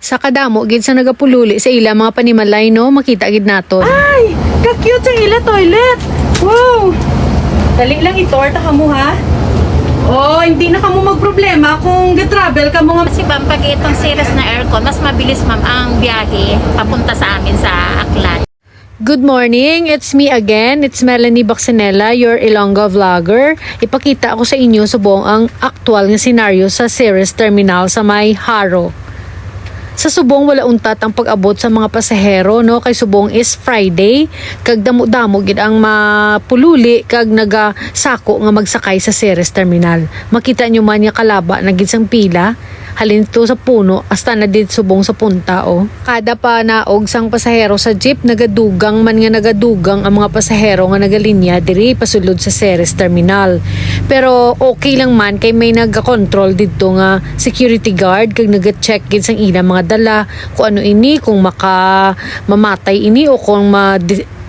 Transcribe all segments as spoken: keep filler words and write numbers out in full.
Sa kadamo gid sa nagapululi sa ila mga panimalay, no, makita gid naton. Ay, ka-cute sang ila toilet. Wow. Dali lang, i-tour ta kamo, ha. Oh, hindi na kamo magproblema kung ga-travel kamo nga. Kasi, ma'am, pag itong series na aircon, mas mabilis, ma'am, ang biyahe papunta sa amin sa Aklan. Good morning, it's me again. It's Melanie Baxenela, your Ilonggo vlogger. Ipakita ko sa inyo subong ang aktual nga senaryo sa Ceres Terminal sa may Jaro. Sa subong, wala untat ang pag-abot sa mga pasahero, no, kay subong is Friday, kag damo-damo gid ang mapululi kag nagasako nga magsakay sa Ceres Terminal. Makita nyo man nga kalaba na gid sang pila, halin to sa puno hasta na did subong sa punta, oh. Kada panaog sang pasahero sa jeep, nagadugang man nga nagadugang ang mga pasahero nga nagalinya diri pasulod sa Ceres Terminal. Pero okay lang man kay may nagakontrol didto nga security guard kag nagacheck gid sang ila mga dala, kung ano ini, kung maka mamatay ini o kung ma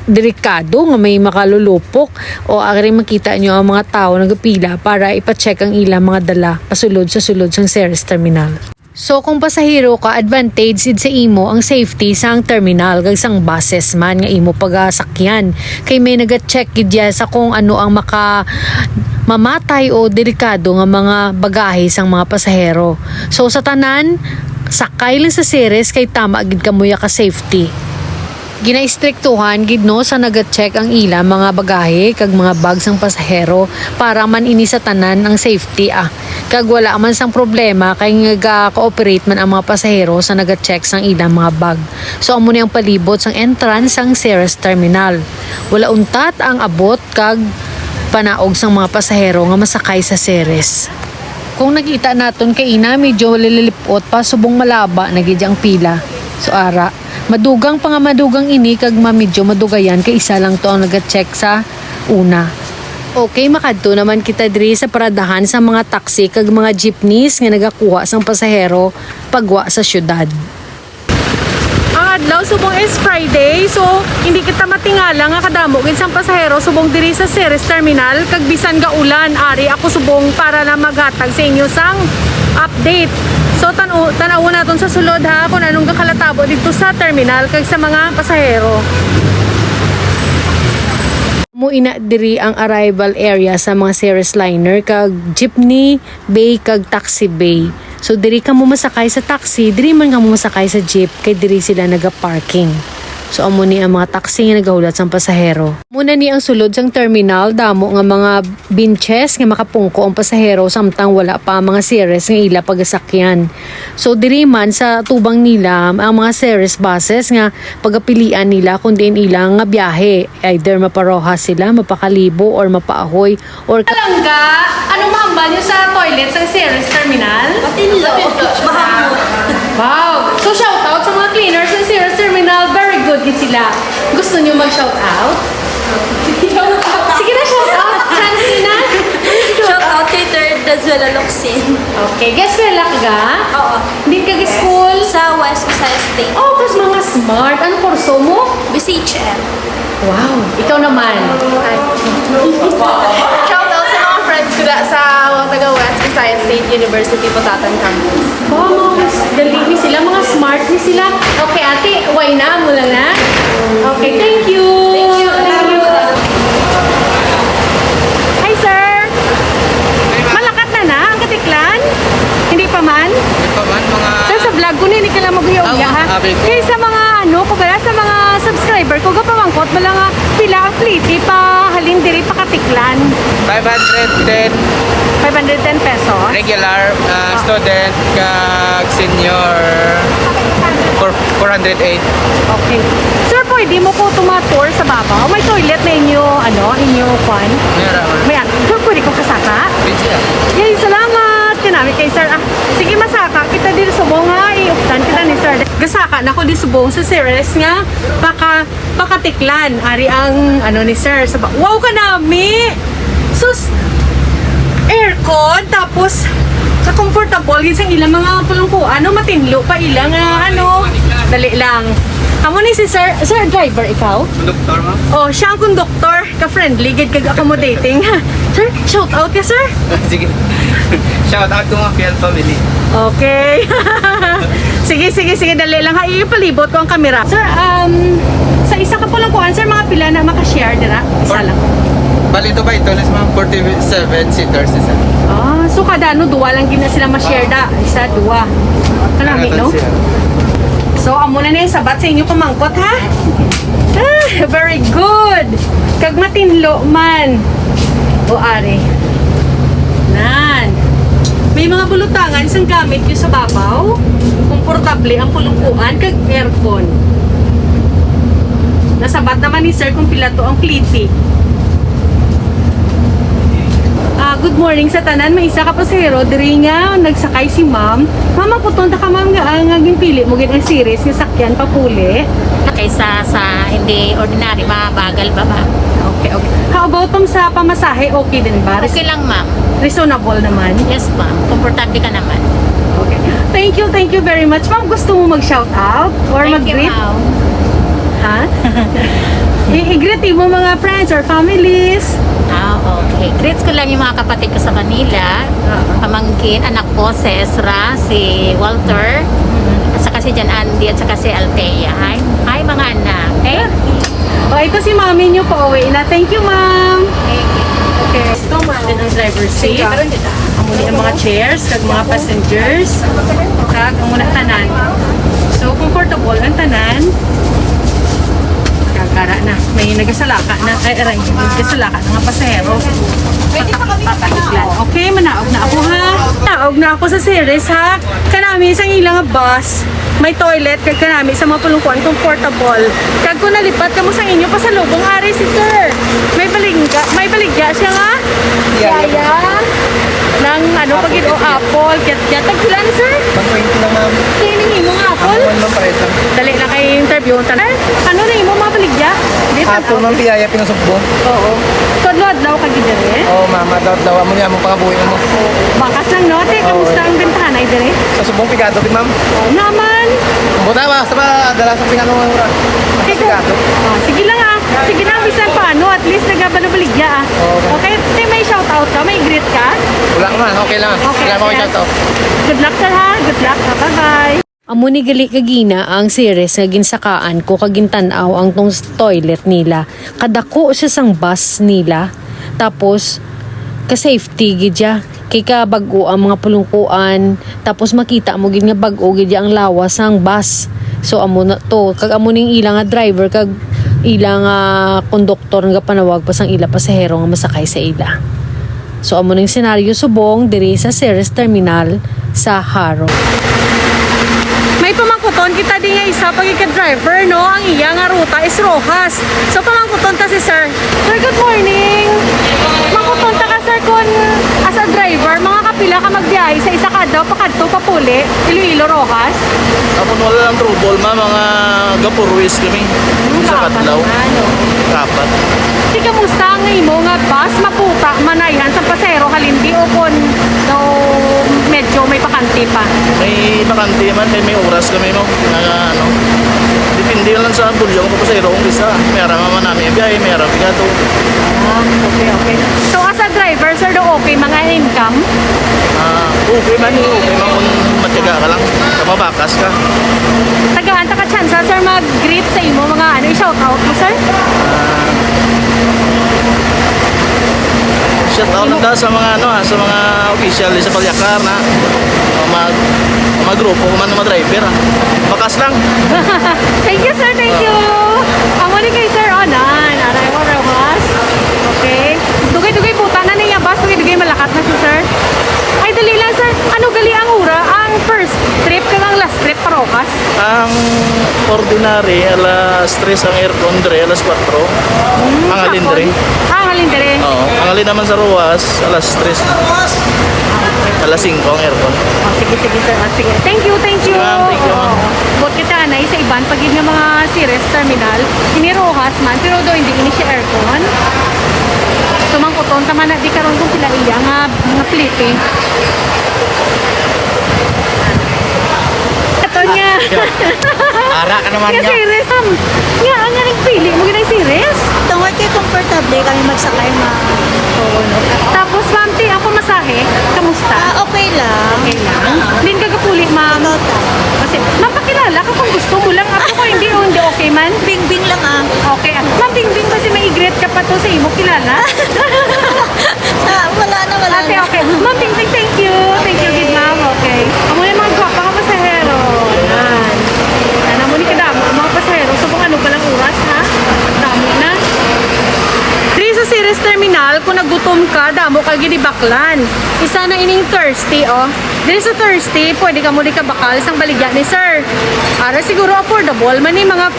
delikado nga may makalulupok. O, ari makita nyo ang mga tawo nagapila para ipa-check ang ilang mga dala pasulod sa sulod sang Ceres Terminal. So, kung pasahero ka, advantage gid sa imo ang safety sang terminal kag sang buses man nga imo pagasakyan. Kay may naga-check gid ya sa kung ano ang maka mamatay o delikado nga mga bagahe sang mga pasahero. So, sa tanan, sakay lang sa Ceres kay tama gid kamo ya ka safety. Ginaistriktuhan gid, no, sa naga-check ang ila mga bagahe kag mga bag sang pasahero para man ini sa tanan ang safety, ah. Kag wala man sang problema kay naga-cooperate man ang mga pasahero sa naga-check sang ilang mga bag. So, amo ni ang palibot sang entrance sang Ceres Terminal. Wala untat ang abot kag panaog sang mga pasahero nga masakay sa Ceres. Kung nakita naton kaina, medyo lilipot pa, subong malaba na gid ang pila. So, ara, madugang pa nga madugang ini kag ma-, medyo madugayan kay isa lang to ang naga-check sa una. Okay, makadto naman kita diri sa paradahan sa mga taxi kag mga jeepneys nga nagakuha sang pasahero pagwa sa syudad. Ang adlaw subong is Friday, so hindi kita matingala nga kadamo gid sang pasahero subong diri sa Ceres Terminal, kag bisan gaulan, ari ako subong para lang maghatag sa inyo sang update. So, tan-, tan-awon naton sa sulod, ha, kung anong gakalatabo didto sa terminal kag sa mga pasahero. Amo ina diri ang arrival area sa mga Ceres liner kag jeepney bay kag taxi bay. So, diri kamo masakay sa taxi, diri man kamo masakay sa jeep, kay diri sila naga-parking. So, amo ni ang mga taxi nga nagahulat sang pasahero. Amo na ni ang sulod sang terminal, damo nga mga benches nga makapungko ang pasahero samtang wala pa ang mga Ceres nga ila pagasakyan. So, diri man sa tubang nila ang mga Ceres buses nga pagapilian nila kung diin ila nga biyahe. Either mapa-Roxas sila, mapa-Kalibo, or mapa-Ajuy, or Kalangga. Anong mahambal niyo sa toilet sa Ceres Terminal? Matinlo. Matinlo. Mahamot. Wow! So, shout out sa mga cleaners sa Ceres Terminal. Very good gid sila. Gusto niyo mag-shout out? Shout out. Sige na, shout out. Chance na. Shout out kay Third Dazuela Locsin. Okay. Ga-eskwela ka? Oo. Diin ka ga-school? Sa West Visayas State. Oh, tas mga smart. Anong kurso mo? B C H M. Wow. Ikaw naman. Shout out sa mga friends ko da sa taga West Visayas State University, Potatan Campus. Oh, mga mas galing ni sila, mga smart ni sila. Okay, ate, why na? Mula na? Okay, thank you. Thank you. Thank you. Hi, sir. Malakat na na ang Katiklan? Hindi pa man? Hindi pa man, mga Sir, sa vlog ko na, hindi ka lang mag-uya-uya, ha? Ah, abi ko. Kay sa mga, ano, ko bala, sa mga subscriber ko, gapamangkot bala nga pila ang plete pa halin diri pa Katiklan. Five hundred ten. Five hundred ten pesos? Regular, ah, Ah. student, kag senior, four, four hundred eight. Okay. Sir, pwede mo ko tuma-tour sa babaw? May toilet na inyo, ano, inyo kwan? Meron. May, sir, pwede ko kasaka? Pwede, ah. Yay, salamat! Kinami kay sir. Ah, sige, masaka kita diri subong nga iupdan kita ni sir. Gasaka na ko di subong sa Ceres nga paka-, pakatiklan. Ari ang ano ni sir. Sa ba-, wow, kanami! Sus! Aircon, tapos ka-comfortable gid sa ilang mga pulungkuan, no? Matinlo pa ila nga, ano, dali lang. Amo ni si sir. Sir, driver ikaw? Conductor, ma'am. Oh, siya ang conductor. Ka-friendly gid kag accommodating. Sir, shout out ka, sir. Sige. Shout out ko mga Pial family. Okay. Sige, sige, sige, dali lang ha. Ipalibot ko ang kamera. Sir, um, sa isa ka pulong kuan, sir, mga pila na maka-share dira? Isa lang. Bali, ito ba, ito na sa mga forty-seven seaters isa. Ah, so kada ano, duwa lang gina sila ma-share da. Isa, duwa. Kanami, no? So, amo na na yung sabat sa inyo pamangkot, ha? Ah, very good. Kag matinlo man. O, ari. Nan. May mga bulutangan sang gamit nyo sa babaw. Komportable ang pulungkuan kag aircon. Nasabat naman ni sir kung pila to ang pliti. Ah, good morning sa tanan. May isa ka pasahero diri nga nagsakay si ma'am. Ma'am, makuton ta ka, ma'am, nga, ah, nga ginpili mo gid ang series nga sakyan papuli. Kaysa sa hindi ordinary, mabagal ba, ma'am? Okay, okay. How about, ma'am, sa pamasahe? Okay din ba? Okay lang, ma'am. Reasonable naman? Yes, ma'am. Komportable ka naman. Okay. Thank you, thank you very much. Ma'am, gusto mo mag-shout out or mag-greet? Thank you, ma'am. Ha? I-, i-greet mo mga friends or families. Ah, okay. Greets ko lang yung mga kapatid ko sa Manila. Oo. Pamangkin, anak ko, si Ezra, si Walter, at saka si Jan Andy, at saka si Althea. Hi, hi, mga anak. Okay? Oh, ito si mami nyo, pauwi na. Thank you, ma'am. Thank you. Okay. Ito, ma'am. Ito ang driver's seat. Amo ni ang mga chairs, kag mga passengers, kag amo na tanan. So, comfortable ang tanan. Kagara na. May nagasalaka na. Ay, aray. Nagasalaka na nga pasahero. Pwede pa kami magpanaog. Okay, manaog na ako, ha? Naog na ako sa series, ha? Kanami sa ilang bus, may toilet, kag kanami sa mga pulungkuan, comfortable. Kag kung nalipat kamo sa inyo pasalubong, ari si sir. May baligya, may baligya siya nga. Yaya. Yaya. Nang ano, pag ito, apple, gyat-gyat. Tag pila ni sir? One twenty lang, ma'am. Kaya ning imo nga apple? Ano man, ma'am, pares lang. Dali na kay interview. Tan-, ano na imo mga baligya? Di, Apple, ma'am, piyaya, pinusubong. Oo. So, adlaw-adlaw ka gid diri? Oo, ma'am, adlaw-adlaw. Amo niya, among pangabuhi mo. Bakas lang, no? Te, Oo. kamusta ang bentahan ay diri? Sa subong pigado, di, ma'am? Oo, naman. Buta ba? Sa ba, dala sa pingano, ma'am? Sa Ikaw? pigado. Ah, sige lang, ah. Sige lang, bisan paano, at least nagabaligya, ah. Oo. Okay, te, may shout out ka, may greet ka? Wala, ma'am. Okay lang. Okay, Wala mo yes. shout out. Good luck, sir, ha? Good luck. Ah, bye-bye. Amo ni gali kagina ang series nga ginsakaan ko kag gintan-aw ang tong s-, toilet nila. Kadako siya sang bus nila. Tapos, ka-safety gid siya. Kay kabag-o ang mga pulungkuan. Tapos makita mo gid nga bag-o gid ang lawas sang bus. So, amo na to. Kag amo ning ila nga driver kag ila nga konduktor nga gapanawag pa sang ila pasahero nga masakay sa ila. So, amo ning senaryo subong diri sa Ceres Terminal sa Jaro. May pamangkuton kita di nga isa pa gid ka driver, no? Ang iya nga ruta is Roxas. So, pamangkuton ta si sir. Sir, good morning. Mangkuton ta ka, sir, kung as a driver, mga kapila ka magbiyahe sa isa ka adlaw, pakadto, papuli, Iloilo, Roxas? Amon wala lang trouble, ma, mga gapurwis kami. Hmm, Sa dapat Kadlaw. na, no? Dapat. Di, kamusta ang imo nga bus? Maputa, manayhan sa pasero, halin di o kon no, medyo may bakante pa? May bakante man, kay may oras kami, no? Nga, ano, depende lang sa volume ko pasero kung isa. May ara man nami biyahe, may ara bigato. Ah, okay, okay. So, as a driver, sir, do okay mga income? Ah, okay man, okay man kung matyaga ka lang. Kapabakas ka. Tagaan ta ka chance, sir, mag-greet sa imo mga, ano, i-shout out mo, sir? Ah, shout out lang daw sa mga, ano, ah, sa mga official sa Palyakar na mag, mga grupo man, mga driver, ah. Bakas lang. Thank you, sir. Thank you. Amo ni kay Sir Onan. Aray mo, Rojas. Okay. Dugay-dugay puta na niya, bas. Dugay-dugay malakat na si sir. Ay, dali lang, sir. Ano gali ang ura? Ang first trip kag ang last trip pa Rojas? Ang ordinary, alas tres ang aircon, dre, alas kwatro. Hmm, Ang halin hapon. dre. Ah, ang halin dre. Oo. Ang halin naman sa Rojas, alas tres. Alas singko ang aircon. Oh, sige, sige, sir. Ah, sige. Thank you, thank you. Sige, ma'am. Thank you, ma'am. Oo. Buot kita, anay, sa iban, pag yun nga mga Ceres terminal, ini Rojas man, pero do, hindi ini siya aircon. So, mangkuton ta man na di karon kung sila iya nga, nga plete. Ato niya. Ara ka naman Nga niya. Ceres, ma'am. Nga, ang nga nagpili mo ginang Ceres? Ito Ang way kay komportable kami magsakay, ma'am. Oo, no? Tapos, ma'am, ti, ang pamasahe, kamusta? Ah, okay lang. Okay lang? Din ka gapuli, ma'am. Ikaw ta. Kasi, ma'am, pakilala ka kung gusto mo lang. Ako ko, hindi, oh, hindi okay man. Bingbing lang, ah. Okay, ah. Ma'am Bingbing, kasi may i-greet ka pa to sa imo kilala. Ah, wala na, wala Ate, na. Okay. Ma'am Bingbing, thank you. Thank you, gid, ma'am. Okay. Amo yung mga gwapa nga pasahero. Yan. Yan, amo ni kadamo ang mga pasahero. So, kung ano palang oras, ha? Damo na. Diri sa Ceres Terminal, kung nagutom ka, damo ka ginibaklan. Isa na ining Thursday, oh. Diri sa Thursday, pwede ka muli kabakal sang baligya ni sir. Ara siguro affordable man ni mga,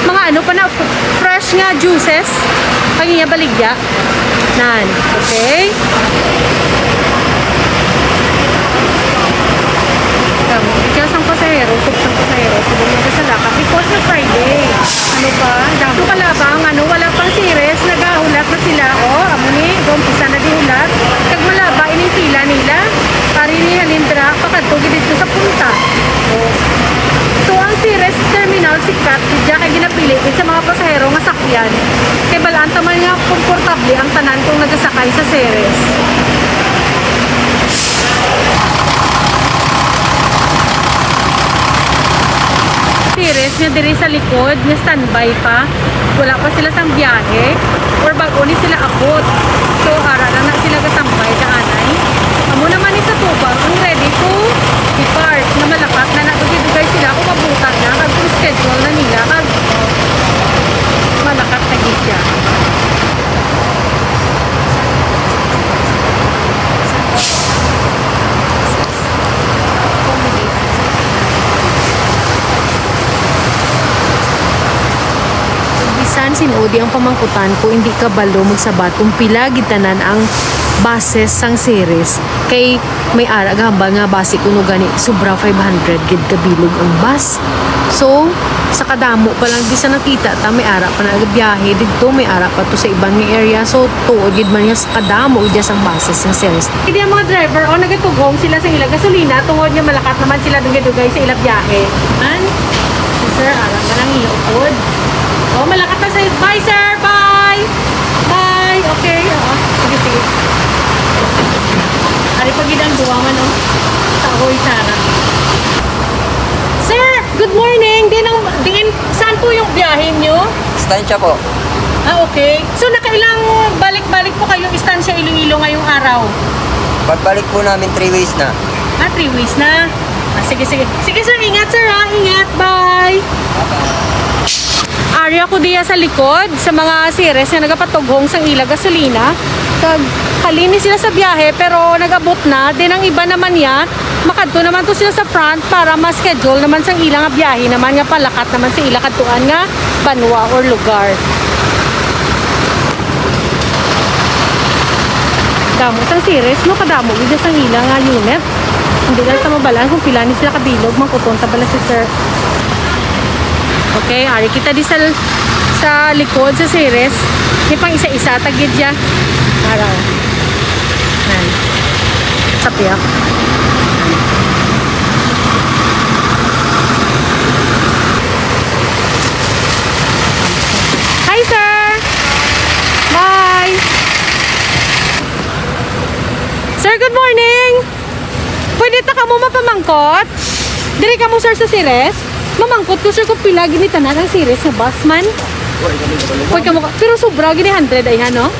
mga ano pa na, f-, fresh nga juices. Ang iya baligya. Nan, okay? Kaya sang pasahero, sub sang pasahero, subong na sa lakad. Because na Friday. Ano pa? Damo kalabang, ano, wala pang Ceres, nagahulat na sila. Oh, amo ni, umpisa na di hulat. Kag malaba ining pila nila. Ari ni halin dira, pakadto gid didto sa punta. Oh. So, ang Ceres terminal sikat gid siya kay ginapili gid sa mga pasahero nga sakyan. Kay bal-an ta man nga komportable ang tanan kung nagasakay sa Ceres. Ceres nga diri sa likod, nga standby pa. Wala pa sila sang biyahe or bag-o ni sila abot. So, ara lang na sila gatambay, kaanay. Amo naman ni sa tubang, ang ready to depart, nga malakat na nadugay-dugay sila kung mabuta na, kag kung schedule na nila, kag malakat na gid siya. Bisan sin-o di ang pamangkutan ko, indi kabalo magsabat kung pila gid tanan ang buses sang Ceres. Kay may ara gahambal nga basi kuno gani sobra five hundred gid kabilog ang bus. So, sa kadamo pa lang, di sa nakita ta, may ara pa na biyahe didto, may ara pa to sa iban nga area. So, tuod gid man nga sa kadamo gid sang buses sang Ceres. Hindi ang mga driver, oh, nagatughong sila sa ila gasolina tungod nga malakat naman sila dugay-dugay sa ila biyahe. An? Si sir, alam ka nang iupod. Oh, malakat na sa, bye, sir! Bye! Bye! Okay, oo. Sige, sige. Ari pa gid ang duwa man, oh. Sa Ahoy, Sara. Sir, good morning! Din ang, din, saan po yung biyahe nyo? Estancia po. Ah, okay. So, nakailang balik-balik po kayo estansya Iloilo ngayong araw? Pagbalik po namin, three ways na. Ah, three ways na. Ah, sige, sige. Sige, sir, ingat, sir, ha? Ingat. Bye. Ari ako diya sa likod, sa mga Ceres nga nagapatughong sang ila gasolina. Kag halin ni sila sa biyahe, pero nag-abot na. Din ang iba naman niya, makadto naman to sila sa front para ma-schedule naman sang ila nga biyahe naman nga palakat naman sa ila kadtuan nga banwa or lugar. Damo sang Ceres, no? Kadamo gid sang ila nga unit. Hindi lang ta mabalaan kung pila ni sila kabilog, mangkuton ta bala si sir. Okay, ari kita di sa, sa likod sa Ceres. Di pang isa-isa ta gid siya. Araw. Nan. Sapiak. Hi, sir! Bye! Sir, good morning! Pwede ta kamo mapamangkot? Diri kamo, sir, sa Ceres? Mamangkot ko, sir, kung pila gini tanan ang Ceres nga bus man. Pwede kamo ka-, pero sobra gini hundred ay, ha, no?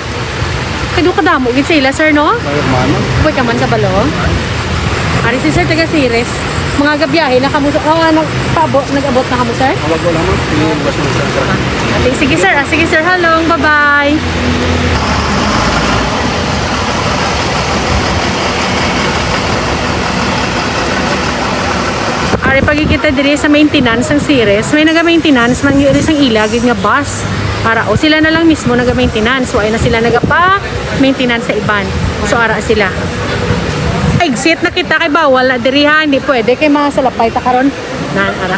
Kay do kadamo gid sa ila, sir, no? Ay, mano. Pwede ka man kabalo. Ari si sir, taga Ceres. Mga gabiyahe na kamo sa, oh, ano, paabot, nag-abot na kamo, sir? Wala po naman. Yung bus ng sir. Okay, sige, sir. Ah, sige, sir. Halong, bye-bye. Ari pa gid kita diri sa maintenance sang Ceres. May naga-maintenance man diri sang ila gid nga bus. Para o sila na lang mismo naga-maintenance. Wa na sila nagapa-maintenance sa iban. So, ara sila. Exit na kita kay bawal na diri, ha. Hindi pwede kay masalapay ta karon. Nan, ara.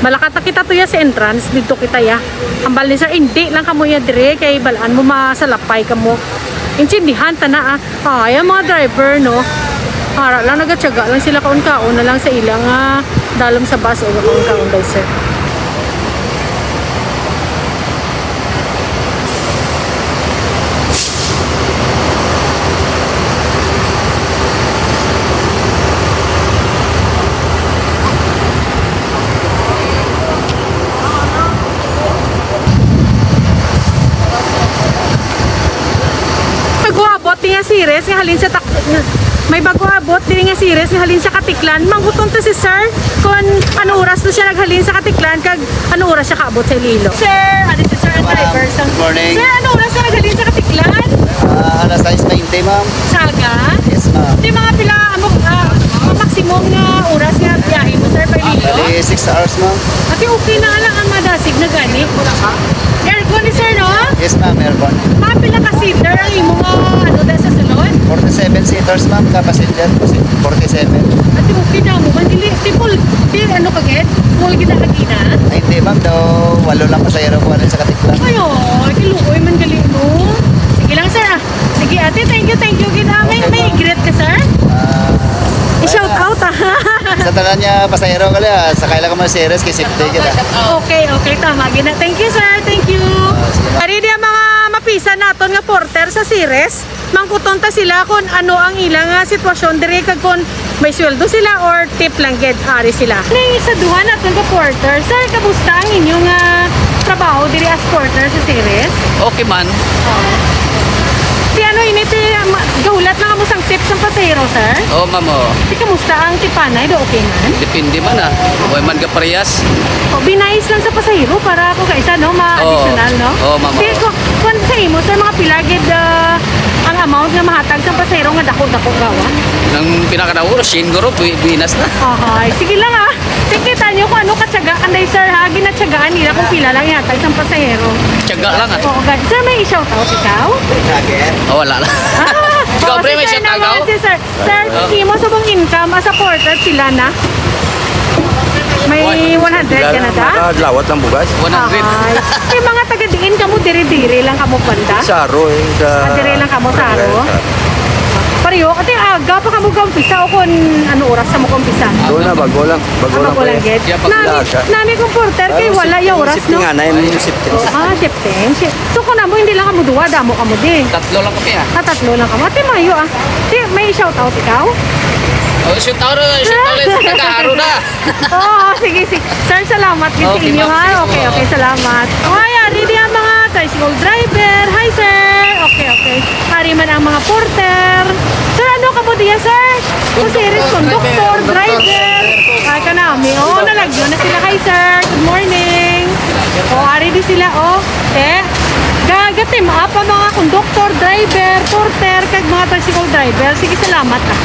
Malakat na kita to ya sa entrance. Dito kita ya. Hambal ni sir, hindi lang kamo ya diri kay balaan mo masalapay kamo. Intindihan ta na, ah. Ay, ang mga driver, no? Ara lang, nagatyaga lang sila, kaon-kaon na lang sa ilang, ah, dalom sa bus o kaon-kaon daw, sir. Halin sa Tak-, may bago abot diri nga Ceres nga halin sa Caticlan. Mangkuton ta si sir kung ano oras to siya naghalin sa Caticlan kag ano oras siya kaabot sa Iloilo. Sir, ano si sir ang Ma'am, driver sa good morning. Sir, ano oras ka naghalin sa Caticlan? Ah, alas sais baynte, ma'am. Saga? Yes, ma'am. Di mga pila, amo, ah, ang maximum nga oras nga biyahe mo, sir, pa Iloilo? Bali, six hours, ma'am. Ati, okay na lang ang madasig na gani. Aircon ni sir, no? Yes, ma'am, aircon. Mga pila ka seater ang imo nga, ano, dahil sa salon? Forty-seven seaters, ma'am, ka passenger, forty-seven. Ati, okay na mo. Ang dili, ti full, ti ano ka, gid? Full gid na kagina? Ay, hindi, ma'am. Daw, walo lang pasahero ko, ano, sa Caticlan. Ay, oh, kiluoy man gali, no? Sige lang, sir, ah. Sige, ate, thank you, thank you. Gid, ah, may, Okay, may ma'am. I-greet ka, sir? Ah, I-shout out, ah. Sa tanan niya, pasahero ka lang, ah. Sakay lang ka mga Ceres, kay safety kita. Okay, okay, tama. Gina, thank you, sir. Thank you. Ah, sige, ma'am. Ari di ang mga mapisan naton nga porter sa Ceres. Mangkuton ta sila kung ano ang ilang, ah, sitwasyon diri kag kung may sweldo sila or tip lang gid ari sila. Ning isa duha naton ka porter. Sir, kamusta ang inyong, ah, trabaho diri as porter sa Ceres? Okay man. Oo. Ti ano ini ti, ah, ma-, gahulat lang kamo sang tip sang pasahero, sir? Oo, ma'am, oo. Ti kamusta ang tipanay do, okay man? Depende man, ah. Way man ka parehas. O, binayis lang sa pasahero para ako kaisa, no, Oo. ma-additional, no? Oo, ma'am, Ti oo. ku-, kung sa imo, sir, mga pila gid, ah, ang amount nga mahatag sang pasahero nga dako-dako gawa? Nang pinakadako, singuro, bi-, binas na. Aha, sige lang, ah. Ti kita nyo kung ano katyagaan, day, sir, ha? Ginatyagaan nila kung pila lang ihatag sang pasahero. Tiyaga lang, ah. Oo, gad. Sir, may i-shout out ikaw? Ah, wala lang. Ah, Ikaw, oo, pre, si may sir shout out naman, ako? si sir. Sir, Ah. imo subong income as a porter, pila na? May One. one hundred ka na da? Nakadlawat ng bugas. One hundred. Ahay. May mga taga diin kamo, diri-diri lang kamo banda? Sa Aro, eh, sa Ah, diri lang kamo sa Aro? Sa Pareho, ate, aga pa kamo kaumpisa o kung ano oras sa mo kaumpisa? Doon na, bago lang. Bago Ah, lang bago pa lang, eh. gid. Kaya pag Nami, Aga. nami kung porter kay Ah, wala yung oras, no? shifting nga na, yung shifting. Ah, shifting. Shi-, so, kung namo, hindi lang kamo duwa, damo kamo di. Tatlo lang kami, ah. Ah, tatlo lang kamo. Ate, mayo, ah. Di, may shout out ikaw? Oh, shout out, shout out sa taga Aro na. Oo, sige, sige. Sir, salamat gid sa Okay, inyo, ma'am. ha? Sige Okay, po. okay, salamat. Hi, ari di ang mga tricycle driver. Hi, sir. Okay, okay. Ari man ang mga porter. Sir, ano ka mo diya, sir? Sa Conductor, series, conductor, driver. driver. Ay, kanami. Oh, nalagyo na sila. Hi, sir. Good morning. Oh, ari di sila, oh. Eh, ga-, ga-team up ang mga conductor, driver, porter, kag mga tricycle driver. Sige, salamat, ah.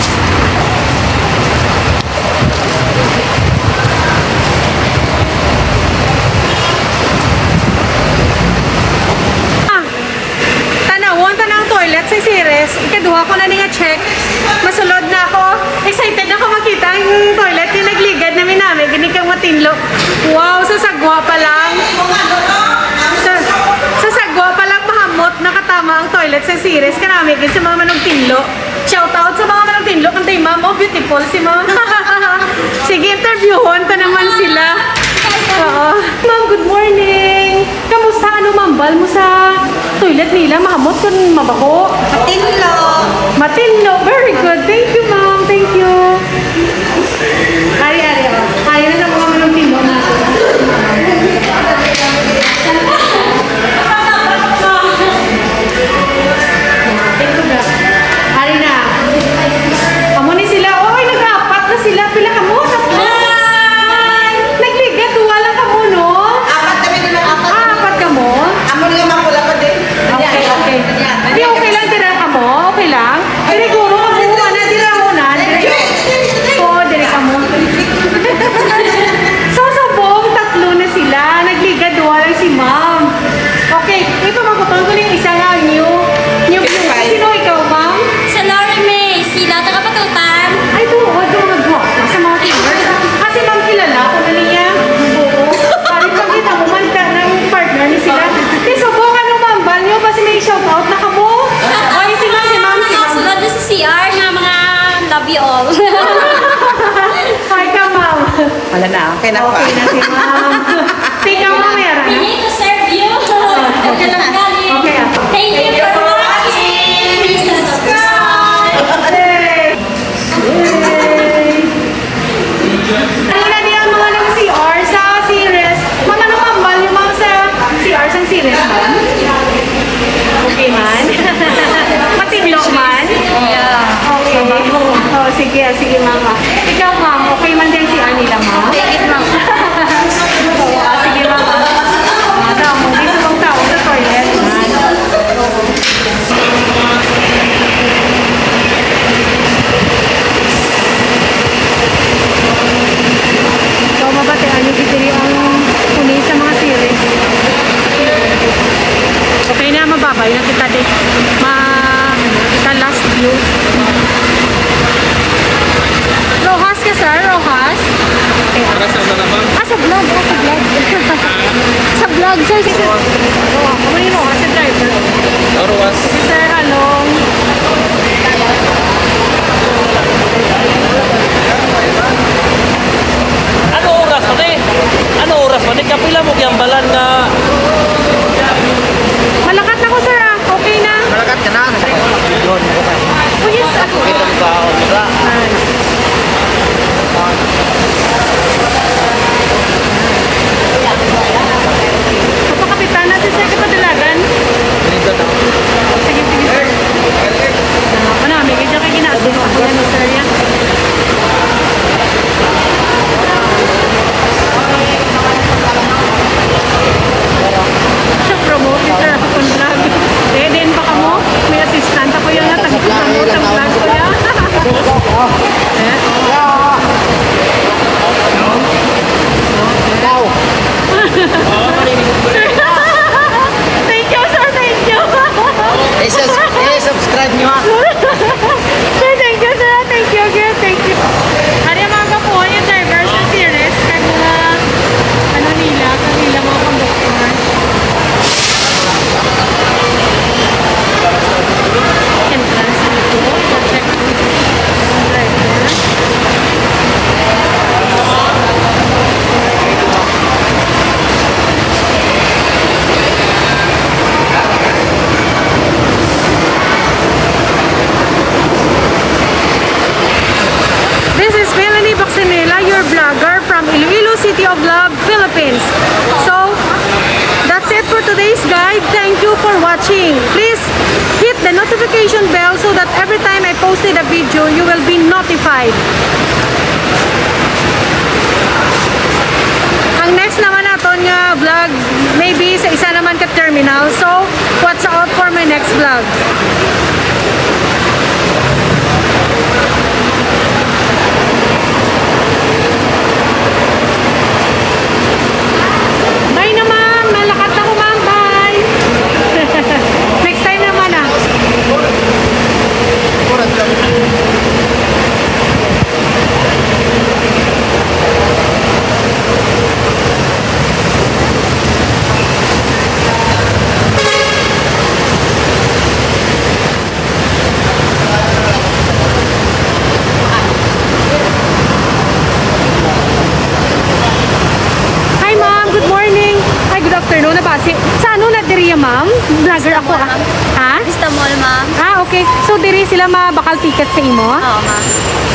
Ah, tanawon ta na ang toilet sa Ceres. Ikaduha ko na ni nga check. Masulod na ako. Excited ako makita ang toilet nga nagligad na minami. Gini kang matinlo. Wow, sa sagwa pa lang. Sa, sa sagwa pa lang, mahamot, nakatama ang toilet sa Ceres. Kanami, gid sa mga manugtinlo. Shout out sa mga manugtinlo kantay, ma'am. Oh, beautiful si ma'am. Sige, interviewon ta naman sila. Oo. Ma'am, good morning. Kamusta? Ano mambal mo sa toilet nila? Mahamot kun mabaho? Matinlo. Matinlo. Very good. Thank you, ma'am. Thank you. Ari, ari, oh. Ari na sa mga manugtinlo natin. Ari na. Amo ni sila. Oy, nag-apat na sila. Pila kamo? Tatlo? Hi! Nagligad, duwa lang kamo, no? Apat kami, di ba? Apat. Ah, apat kamo? Amo ni nga mapula pa din. Okay, okay. Di, okay lang, dira kamo? Okay lang? Diri guro, magbuo na, diri kamo na. Diri. Oo, diri kamo. So, sa buong tatlo na sila, nagligad, duwa lang si ma'am. Okay, ipamagutan ko na yung isa nga new, new viewer. Sino ikaw, ma'am? Sa Lori May, sila taga Patutan. Ay, tuod, mga gwapa sa mga fingers. Kasi ma'am, kilala ko na niya. Oo. Pari pag kita mo man ka ng partner ni sila. Di subong, ano, ma'am, banyo ba si may shout out na kamo? Ay, si ma'am, si ma'am, si ma'am. Sunod na si C R nga mga love you all. Hi ka, ma'am. Wala na, okay na ko. Okay na si ma'am. Tingnan mo, meron na. We need to serve you. Kalangali. Okay, ah. Thank you for watching. Please subscribe. Yay! Yay! Ano na niya ang mga nang C R sa Ceres? Ma'am, ano ma'am, value, ma'am, sa C R sa Ceres, ma'am? Okay man. Matinlo man. Yeah. Ma, ika last view. Roxas ka, sir? Roxas? Okay. Para sa ano naman? Ah, sa vlog. Ah, sa vlog. Sa vlog, sir. Oh, kamo ni Roxas, sa driver. Roxas. Si Sir Along. Ano oras pa ni? Ano oras pa ni? Kapila mo giyambalan nga? Malakat na ko, sir, ah. Okay na. Malakat ka na. Yun. Puyos ako. Kita mo ba? Di ba? Ay. Kapakapitana si sir, kapadalagan. Dito na. Sige, sige, sir. Ah, ano, may ganyan kayo ginaasok ako yan, sir, yan. Siya promote ni sir akong vlog. Eh, din pa kamo? May assistant ako yan na tag-promote sa vlog ko yan. Eh, oh. Thank you, sir. Thank you. I-subscribe nyo, ha. Sir, thank you, sir. Thank you, girl. Thank you. Ari ang mga kapuhan yung driver sa series. Kag mga, ano nila, kag nila mga conductor. Entrance nito. Check ang driver. This is Melanie Baxenela, your vlogger from Iloilo City of Love, Philippines. So, that's it for today's guide. Thank you for watching. Please hit the notification bell so that every time I posted a video, you will be notified. Ang next naman naton nga vlog, maybe sa isa naman ka terminal. So, watch out for my next vlog. Bye na, ma'am. Nalakat na ko, ma'am. Bye. Next time naman, ah. Hi, ma'am. Good morning. Ay, good afternoon. Nabasi. Sa ano na diri, ma'am? Vlogger ako, ah. Ha? Vista Mall, ma'am. Ah, okay. So, diri sila mabakal ticket sa imo? Oo, ma'am.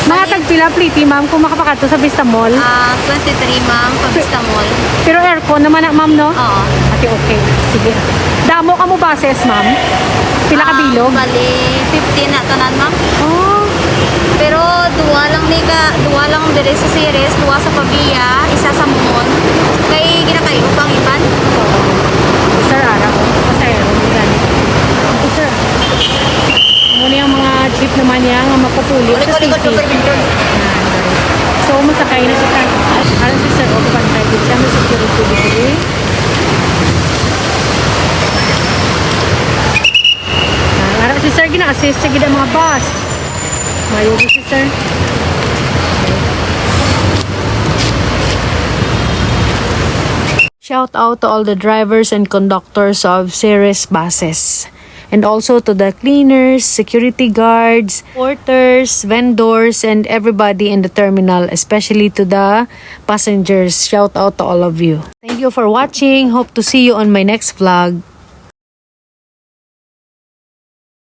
Mga tagpila pliti, ma'am, kung makapakadto sa Vista Mall? Ah, twenty-three, ma'am, pa Vista Mall. Pero aircon naman na, ma'am, no? Oo. Ate, okay. Sige. Damo ka mo buses, ma'am? Pila ka Ah, bilog? Bali, fifteen na tanan, ma'am. Oh. Pero duwa lang ni ka, duwa lang diri sa Ceres, duwa sa Pavia, isa sa Mon. Kay ginakay upang iban. Sir, ara ko. Pasayro, gani. Ito, sir. Amo ni ang mga jeep naman niya nga mapupuli sa city. Yan. So, masakay na siya. Alam si sir, oh, pantay din siya. May security dito, eh. Ah, ara si sir, gina-assist sa gid ang mga bus. Mayo si sir. Shout out to all the drivers and conductors of Ceres buses, and also to the cleaners, security guards, porters, vendors, and everybody in the terminal, especially to the passengers. Shout out to all of you. Thank you for watching. Hope to see you on my next vlog.